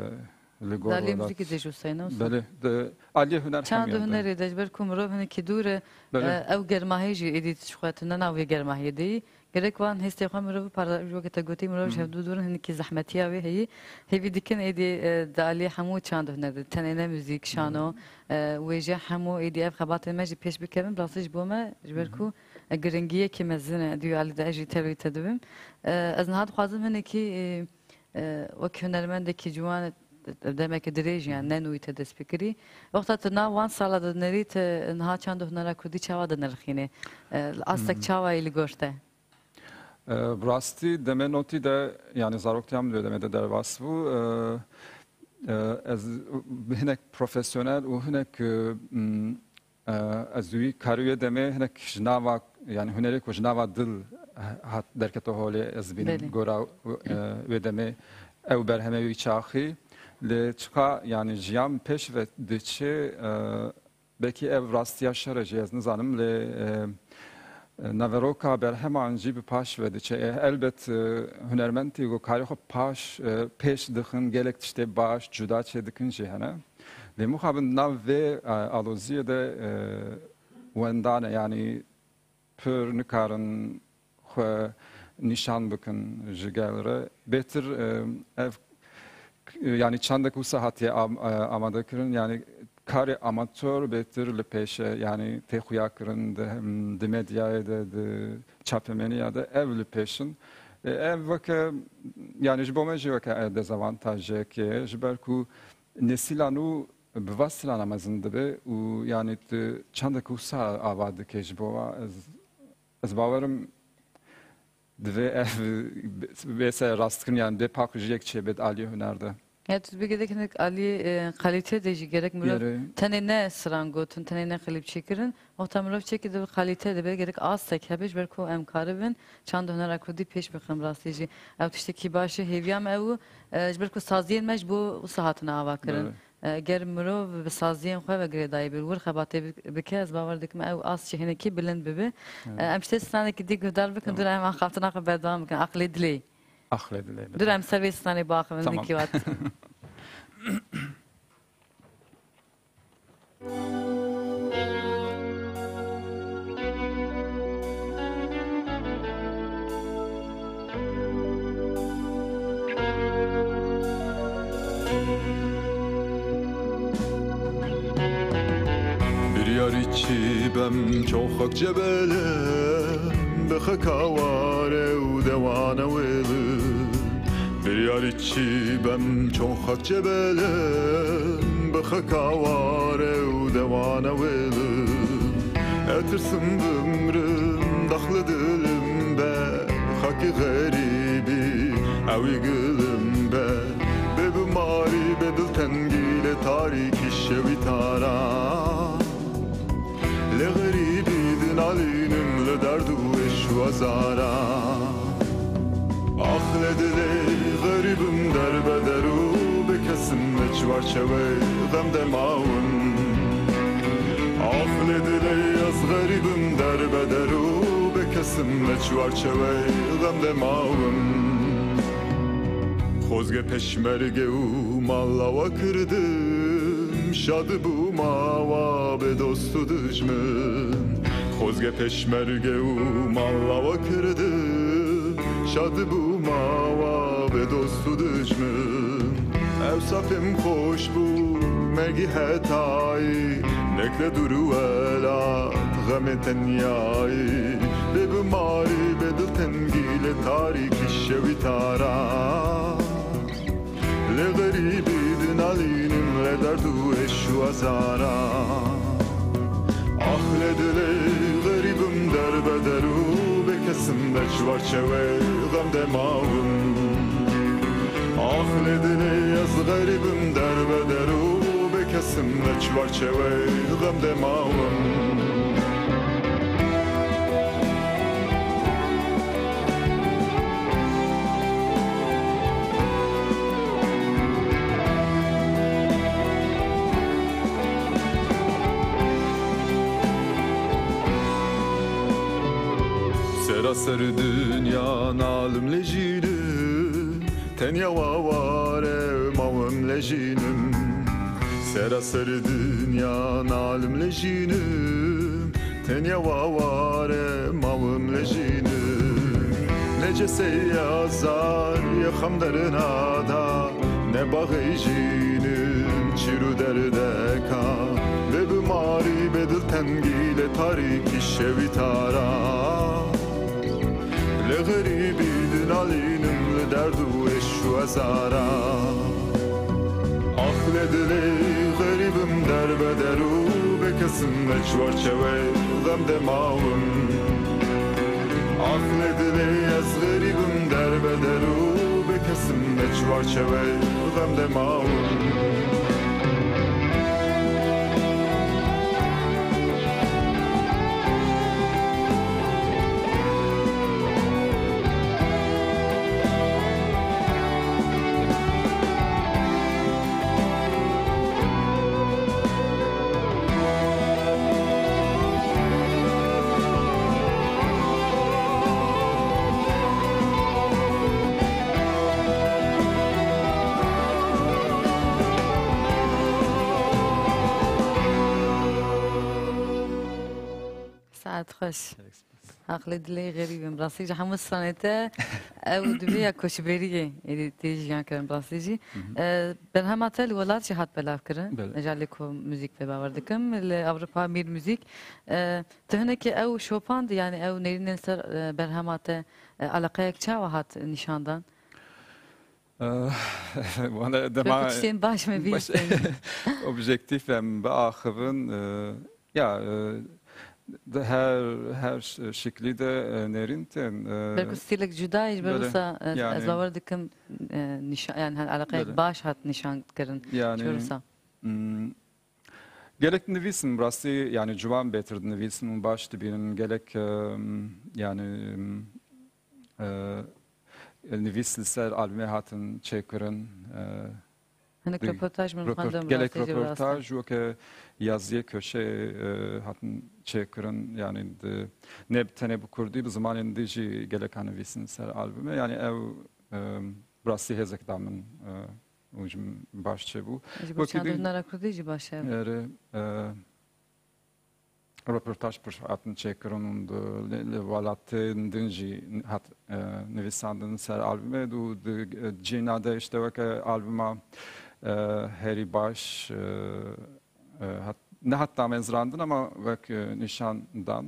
li gor Dalê welat. Muzîkê de jî wisa ye, ne wisa? Belê, di aliyê huner Çand û hemî ye de. Hunerê de, ji ber ku mirov hinekî dûr e, Belê. e, ew germahiyê jî êdî tu ji xwe tu ne nav wê germahiyê de yî. Gerek wan hêstê xwe mirov bipara, weke te gotî mirov ji Hı hı. hevdû dûr in, hinekî zehmetiya wê heyî. Hêvî dikin êdî, e, di aliyê hemû çand û huner de, tenê ne muzîk, şano, Hı hı. e, wêje hemû êdî ev xebatên me jî pêş bikevin, bi rastî ji bo me, ji ber Hı hı. ku, e, giringiyekî mezin e, duyalî de ez jî tevlî te dibim. E, ez niha dixwazim hinekî, e, e, wek hunermendekî ciwan, e, demeke dirêj, yani, Hı hı. ne nû te dest pê kirî. Wexta tu nav wan sala de nerî te niha çand û hunera kurdî çawa de nirxîne? E, li astek Hı hı. çawa yî li gor te? E, bi rastî demê notî de, yani zaroktiya min wê demê de derbas bû. E, e, ez hinek profesyonel û hinek, e, m, e, ez wî karî wê demê hinek ji nava, yani hunerê ku ji nava dil hat derketo holê ez bînim Belê. gora, e, wê demê ew berhemê wî çaxî. Lê çiqa, yani jiyan pêş ve diçe, e, belkî ev rastiya şer e jî, ez nizanim, lê, e, e, naveroka berheman jî bi paş ve diçe. E, elbet, e, hunermendê ku karê xwe paş, e, pêş dixin, gelek tiştê baş, cuda çêdikin jî hene. Lê mixabin nav vê, e, aloziyê de, e, wendane, yanî pir nikarin xwe nîşan bikin ji gel re. Bêtir, e, ev, yanî çandek wisa hatiye am-, e, amade kirin, yanî karê amator bêtir li pêş e, yanî tê xuya kirin di, di medyayê de, di çapemeniya de ev li pêş in. E, ev weke, yanî ji bo me jî weke, e, dezavantajek e, ji ber ku nesîla nû bi va strana mezin dibe û yanî tu çandek wisa ava dike ji bo wa. Ez, ez bawerim divê ev bê se rastkirin, yanî bê paqijiyek çêbê di aliyê huner de. Ya tu dibê gerek hinek aliyê, e, kalîte de jî gerek mirov Yere. tenê ne stran gotin, tenê ne klîp çêkirin. Wexta mirov çêkê dibe kalîte dibe, gerek astek hebe ji ber ku em karibin çanda hunera kurdî pêş bixin rastî jî. Ew tiştekî baş e, hêviya me ew, e, ji ber ku saziyên me ji bo wisa hatine ava kirin. Belê. E, ger mirov bi saziyên xwe ve girêdayî bi wir xebatê bi-, bike, ez bawer dikim ew ast jî hinekî bilind bibe. Evet. E, em ji te stranekî dî guhdar bikin, Tamam. dûra em axaftina xwe berdewam bikin. Aqilê dilê. Aqilê dilê, Dûra belê. em ser vê stranê biaxivin, Tamam. hinekî wat. Biryarî çi bem çoxak cebele, bi xeka ware û dewane wêli. Biryarî çi bem çoxak cebele, bi xeka ware û dewane wêli. Etirsim bimrim, daxli dilim be, xakî xerîbî, ewî gilim be. Bê bimarî, bê diltengî, lê tarîkî şewî tara. Lê xerîbî dinalînim li derd û êş û azara. Ax lê dilê xerîbim derbeder û bê kesim li çiwarçewê xem de mawim. Ax lê dilê ez xerîbim derbeder û bê kesim li çiwarçewê xem de mawim. Xozge pêşmerge û mala we kirdim, şad bûma wa bê dost û dijmin. Xozge pêşmerge û mala we kirdim, şad bûma wa bê dost û dijmin. Ew safêm xweş bû, mergî hetayî, nekle dûr û welat, xemê tenyayî. Bê bimarî, bê diltengî, lê tarîkî şewî tara. Lê xerîbî dinalînim, lê derd û êş û azara. Ax lê dilê xerîbim derbeder û bê kesim de çiwarçewê xem de mawim. Ax lê dilê ez xerîbim derbeder û bê kesim de çiwarçewê xem de mawim. Seraser dinya nalim lê jînim, tenya wa ware mawim lê jînim. Seraser dinya nalim lê jînim, tenya wa ware mawim lê jînim. Ne cesê ye azar ye xem derina da, ne baxê jînim çîr û derdeka. Bê bimarî, bê diltengî, lê tarîkî şewî tara. Lê xerîbî dinalînim li derd û êş û ezara. Ax lê dilê xerîbim derbeder û bê kesim de çiwarçewê xem de mawim. Ax lê dilê ez xerîbim derbeder û bê kesim de çiwarçewê xem de mawim. Xweş. Aqlê dilê xerîbin. Bi rastî jî hemû stranê te ew divê ya koçberiyê êdî tê jiyan kirin bi rastî jî. Hı hı. E, berhema te li welat jî hat belavkirin. Belê. Ji alê ku muzîk vê bawer dikim. Li Ewropa Mîr Muzîk. E, tu hinekî ew şopand, yani ew nêrînên ser, e, berhema te, e, eleqeyek çawa hat nîşandan? Eh, vana Wekî dema tiştên baş me bîstin. Objektîf em biaxivin, eh, ya, eh, di her, her ş-, şiklî de, eh, nêrîn tên, eh, Belku stîlek cuda ye, ji ber belê, wisa, eh, yani, ez bawer dikim, eh, nîşa-, yani, her eleqeyek belê, baş hat nîşan kirin. Yani, ji ber wisa. Hmm, Gelek dinivîsim, rastî, yani, ciwan bêtir dinivîsim û baş dibînim. Gelek, em, yani, em, e, nivîs li ser albûmê hatin çêkirin. E, Hinek di-, reportaj min report-, xwendin, gelek rastî jî bi rastî. Reportaj, weke yaziyê köşeyê, e, hatin çêkirin. Yani, di, ne tenê bi kurdî, bi zimanên dî jî gelek a nivîsin ser albûmê. Yani, ew, em, bi rastî hêzek da min, e, û ji min baş çêbû. Ji bo Wekî çand û dî hunera kurdî jî baş e. Erê, e, reportaj pir hatin çêkirin û di, li, li welatên din jî hat, e, nivîsandin ser albûmê û di, e, cîna de işte weke albûma, e, herî baş, e, e, hat, ne hat damezrandin ama wek, e, nîşan dan.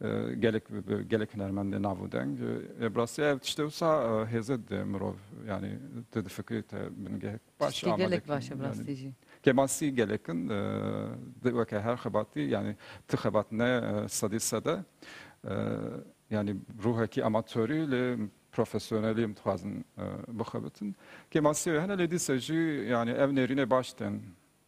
E, gelek, gelek hunermendê nav û deng. E, bi rastî ev tiştê wisa, e, hêze dide mirov, yani, tu difikrî te bingehek baş Tiştê gelek amadekirin, baş e, bi yani, rastî jî. Kêmasî gelek in, e, di weke her xebatî, yani, ti xebat ne, e, sedî sede, e, yani, ruhekî amatorî lê profesyonelî em dixwazin, e, bixebitin. Kêmasî wê hene lê dîsa jî, yani, ev nêrînê baş tên.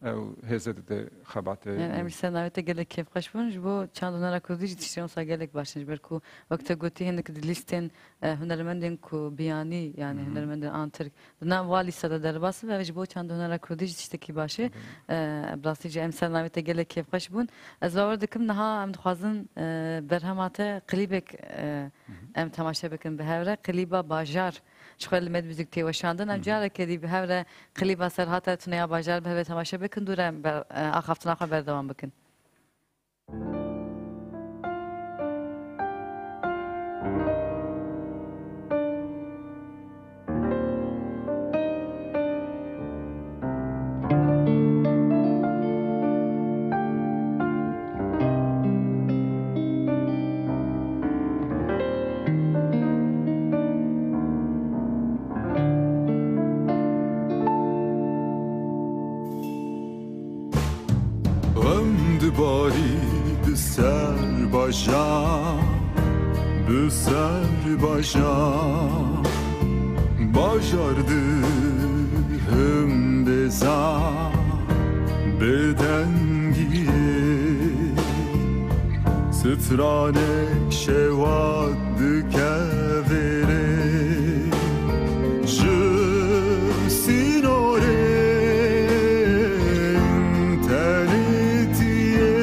Ew hêze dide xebatê. Em, em ji ser navê te gelek kêfxweş bûn. Ji bo çand û hunera kurdî jî tiştên wisa gelek baş in. Ji ber ku wek te gotî hinek di lîstên, e, hunermendên ku biyanî, yani Hı hı. hunermendên an Tirk, di nav wa lîsta de derbas be, ji bo çand û hunera kurdî jî tiştekî baş e. Hı hı. E, bi rastî jî em ser navê te gelek kêfxweş bûn. Ez bawer dikim niha em dixwazin, e, berhema te klîbek, e, Hı hı. em temaşe bikin bi hev re. Klîba Bajar. Ji xwe li Med Music tê weşandin. Em Hı hı. careke dî bi hev re klîba Serhat Ertuneya Bajar bi hev re temaşe bikin, dû re em ber-, e, axaftina xwe berdewam bikin. Em dibarî bi ser bajar, bi ser bajar, bajar dihim bêza bêdengiyê. Stranek şewat dike vêrê ji sînorên tenêtiyê.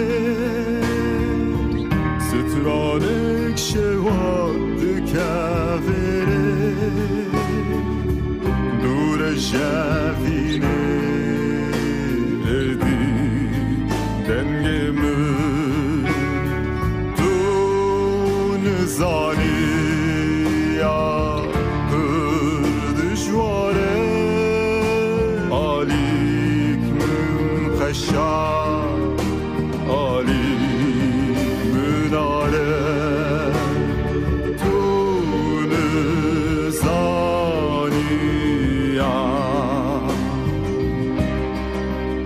Stranek şewat dike vêrê. Dûre ji evînê êdî dengê min tu nizanî ya pir dijwar e. Alîk min xeşa Alî min are tu nizaniya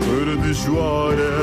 pir dijwar e.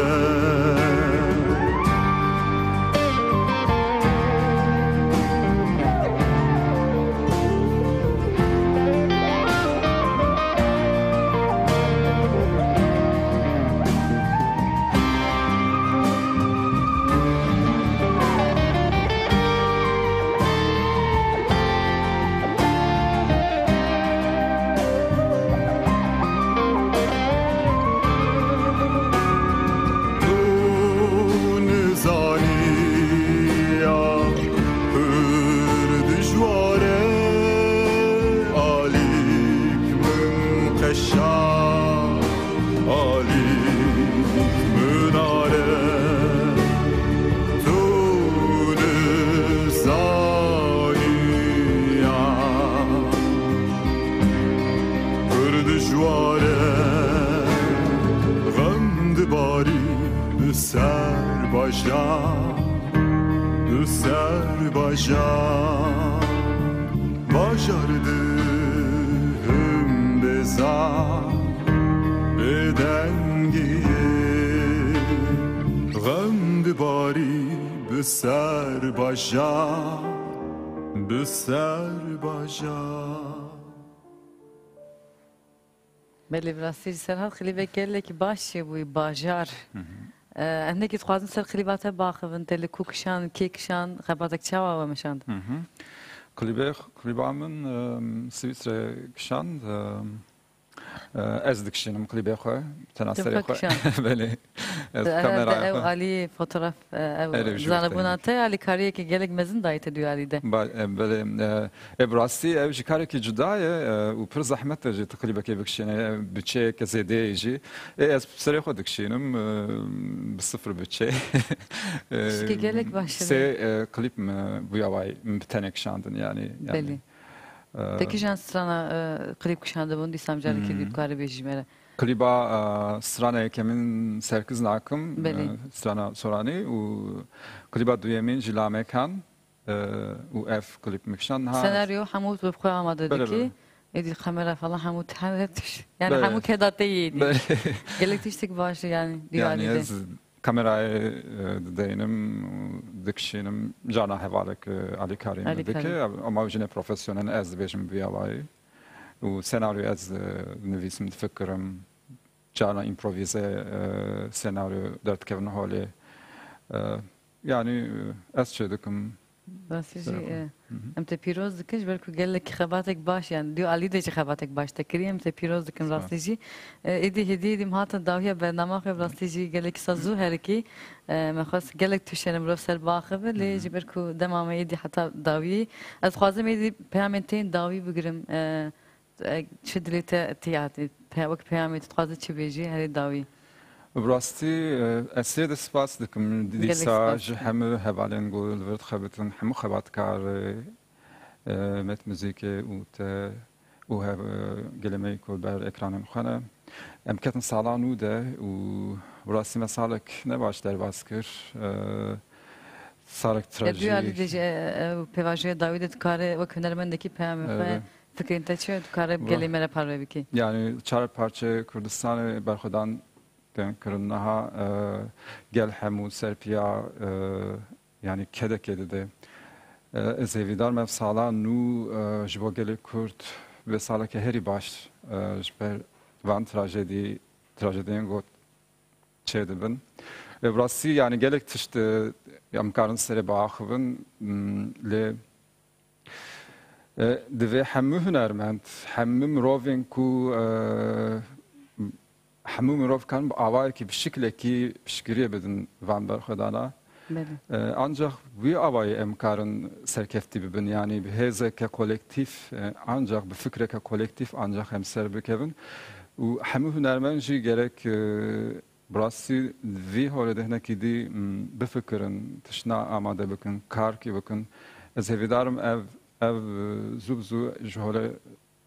Ser bajar, bajar dihim bêza, bêdengiyê, xem dibarî bi ser bajar, bi ser bajar. Belê, bi rastî ji ser hat klîbek gelekî baş çêbûyî, Bajar. Hı hı. Em hinekî dixwazin ser klîba te biaxivin, te li ku kişand, kê kişand, xebatek çawa we meşand? Hı hı. Klîbê, klîba min, em, Swîsre kişand, em, e, ez dikişînim klîbê xwe, tena Tim serê xwe xwe. Kişand. Belê. Ez Herhalde kameraya ew xwe. Alî fotograf, e, ew Erê, ji zanebûna te alîkariyekî gelek mezin dayî te duyarî de. Ba-, e, belê, e, e, bi rastî ew jî karekî cuda ye, e, û pir zehmet e jî tu klîbekê bikişînî, e, biçeyeke zêde ye jî. E, ez bi serê xwe dikişînim, e, bi sifir biçe. E, Tiştekî gelek baş e. Sê, e, klîp min bûya wayî, min bi tenê kişandin, yanî, yanî, Belê. e, Te kîjan strana, e, klîp kişandibûn, dîsa micarekî Hmm. dî dikare bêjî me re? Klîba, e, strana yekemîn Serkiz Nakim, Belê. e, strana Soranî û klîba duyemîn jî Lamekan, e, û ev klîp min kişand. Ha, Senaryo hemû tu bi xwe amade Belê, dikî. belê. Êdî kamera falan hemû te-, her tişt. Yani Belê. hemû keda te yê êdî. Belê. Gelek tiştek baş e yani Yani diyarî de. ez kamerayê, e, dideynim û dikişînim. Carna hevalek, e, alîkarî min Alîkarî. dike. Ama jine profesyonel ez dibêjim bi awayî. Û senaryo ez, e, nivîsim, difikirim. Carna împrovîze, e, senaryo derdikevin holê. E, yanî, e, ez çê dikim. Rastî jî, Serê xwe. e, Hı hı. em te pîroz dikin, ji ber ku gelekî xebatek baş, yani, dû alî de jî xebatek baş te kirî, em te pîroz dikin Spas. rastî jî. E, êdî hêdî, êdî em hatin dawiya bernama xwe, rastî jî gelekî sa zû herikî. E, me xwest gelek tiştên mirov ser biaxive, lê Hı hı. ji ber ku dema me êdî heta dawî, ez dixwazim êdî peyamên tên dawî bigirim. E, E, çi dilê te tê hatî? Pe-, wek peyamê tu dixwaze çi bêjî? Herê dawî. Bi rastî, e, ez sê de spas dikim. Gelek Dîsa spas ji dikim. hemû hevalên ku li vir dixebitin, hemû xebatkar, e, Met Muzîkê û te û hev-, e, gelê me ku li ber ekranên xwe ne. Em ketin sala nû de û bi rastî me salek ne baş derbas kir. E, salek E, duyarî trajîk. de jî, e, e, pêvajoya dawî de dikare wek hunermendekî peyamê xwe Evet. Fikrên te çi ye? Tu kare Wa- gelê me re parve bikî? Yani çar parçe Kurdistanê berxwedan tên kirin niha, e, gel hemû serpiya, e, yani kedekê dide. E, ez hêvîdar me ev sala nû, e, ji bo gelê Kurd vê saleke herî baş, e, ji ber van trajedî, trajediyên got çêdibin. E, bi rastî yani gelek tişt, e, em karin serê biaxivin, m, lê E, divê hemû hunermend, hemû mirovên ku, e, hemû mirov karin bi awayekî, bi şiklekî piştgiriyê bidin van berxwedana. Belê. E, ancak wî awayî em karin serkeftî bibin, yanî bi hêzeke kolektîf, e, ancak bi fikreke kolektîf ancak em ser bikevin. Û hemû hunermend jî gerek, e, Bi rastî vî holê de hinekî dî, m, bifikirin, tiştna amade bikin, karkî bikin. Ez hêvîdar im ev, ev, e, zû bi zû ji holê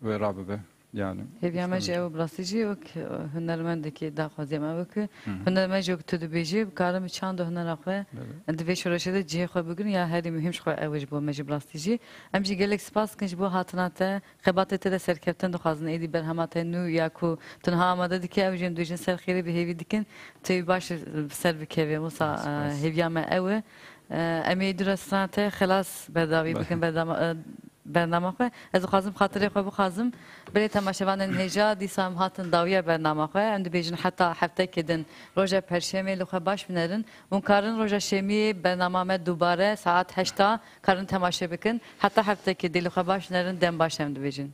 wê rabibe. Yani, Hêviya me jî ew e, bi rastî jî wek, e, hunermendekî daxwaziya me wek, Hı hı. hunermend jî wek tu dibêjî, bikarin bi çand û hunera xwe Belê. di vê şoreşê de cihê xwe bigirin ya herî muhîm ji xwe ew e ji bo me jî bi rastî jî. Em jî gelek spas dikin ji bo hatina te. Xebatê te de serkeftin dixwazin, êdî berhema te nû ya ku tu niha amade dike, ew jî em dibêjin ser xêrê bi hêvî dikin, tu wî baş bi ser bikeve. Wisa, Spas, spas. e, hêviya me ew e. E, em ê dû re strana te xelas berdawî Be- bikin berdama, e, bernama xwe. Ez dixwazim xatirê xwe bixwazim. Belê temaşevanên hêja, dîsa em hatin dawiya bernama xwe. Em dibêjin heta heftekê din roja perşemê li xwe baş binerin. Hûn karin roja şemiyê bernama me dubare saet heşta karin temaşe bikin. Heta heftekê dê li xwe baş nerin, dem baş em dibêjin.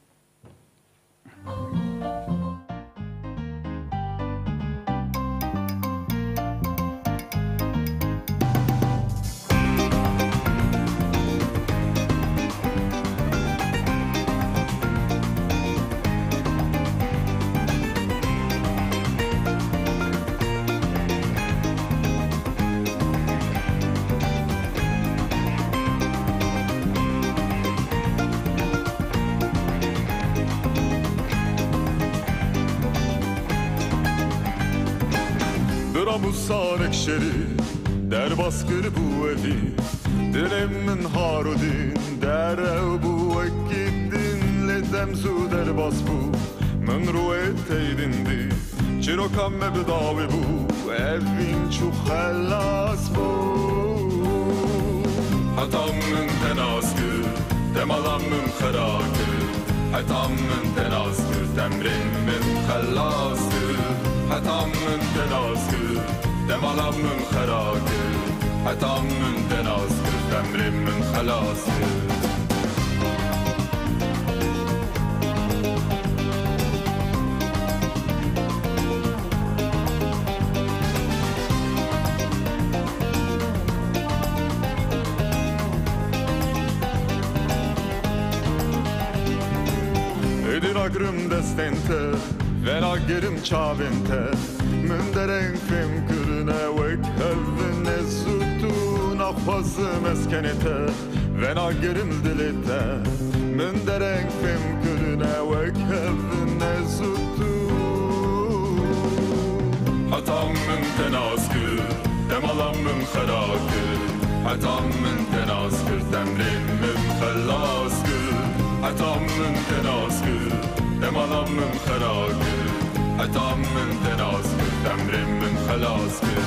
Bira bû sarek şerî, derbas kir bû evî. Dilê min har û din derew bû wekî din, lê dem zû derbas bû, min rûyê tey din dî. Çîroka me bi dawî bû, evîn çû xelas bû. Heta min te nas kir, te mala min xera kir. Heta min te nas kir, temrên min xelas kir. Heta min te nas kir, te mala min xera kir. Heta min te nas kir, temrên min xelas kir. Êdî nagirim destên te, venagirim çavên te. Min dereng fêm kirine wek hev in, ez û tu naxwazim ez kenê te. Venagirim dilê te, min dereng fêm kirine wek hev in, ez û tu. Heta min te nas kir, te mala min xera kir. Heta min te nas kir, temrên min xelas kir. Heta min te nas kir, te mala min xera kir. Heta min te nas kir, temrên min xelas kir.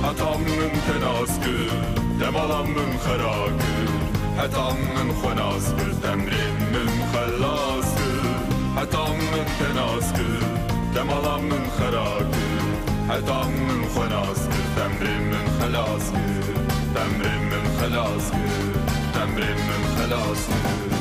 Heta min te nas kir, te mala min xera kir. Heta min xwe nas kir, temrên min xelas kir. Heta min te nas kir, te mala min xera kir. Heta min xwe nas kir, temrên min xelas kir. Temrên min xelas kir, temrên min xelas kir.